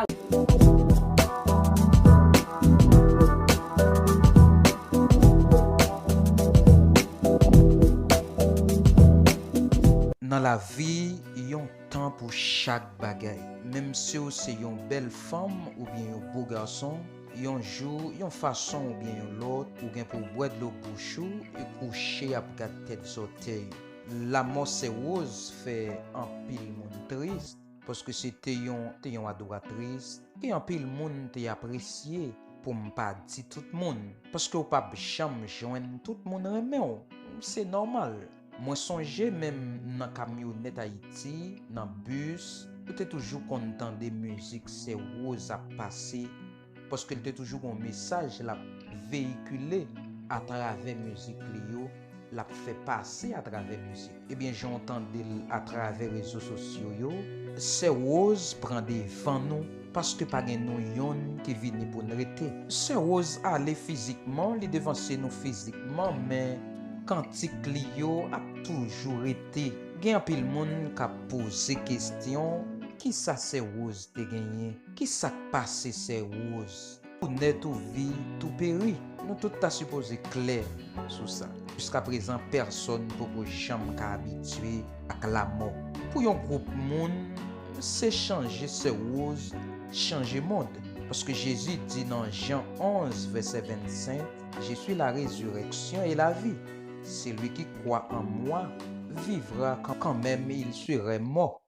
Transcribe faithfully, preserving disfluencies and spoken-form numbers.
Nan lavi, yon tan pou chak bagay. Menm si w se yon bèl fanm oubyen yon bo gason, yon jou, yon fason oubyen yon lòt, ou gen pou w bwè dlo bouch ou e kouche ap gad tèt zòtèy. Lanmò Sè Woz fè anpil moun tris, paske se te yon, te yon adoratris ke anpil moun te apresye, pou m pa di tout moun, paske w p ap janm jwenn tout moun renmen w. Se nòmal. Mwen sonje menm nan kamyonèt Ayiti, nan bis, ou te toujou konn tande mizik Sè Woz ap pase, paske l te toujou gon mesaj l ap veyikile atravè mizik li yo, l ap fè pase atravè mizik. Ebyen, jan w tande l atravè rezo sosyo yo, Sè Woz pran devan nou, paske pa gen nou yonn ki vini pou n rete. Sè Woz ale fizikman, li devanse nou fizikman, men kantik li yo ap toujou rete. Gen anpil moun k ap poze kesyon, kisa Sè Woz te genyen? Kisa k pase Sè Woz? Tou nèt ou vi, tou peri. Nou tout ta sipoze klè sou sa. Jiskaprezan, pèsonn poko janm ka abitye ak lanmò. Pou yon gwoup moun, se chanje Sè Woz, chanje mond. Paske Jezi di nan Jan onz, vèsè vennsenk, Je suis la résurrection et la vie. Celui qui croit en moi vivra quand, quand même il serait mort.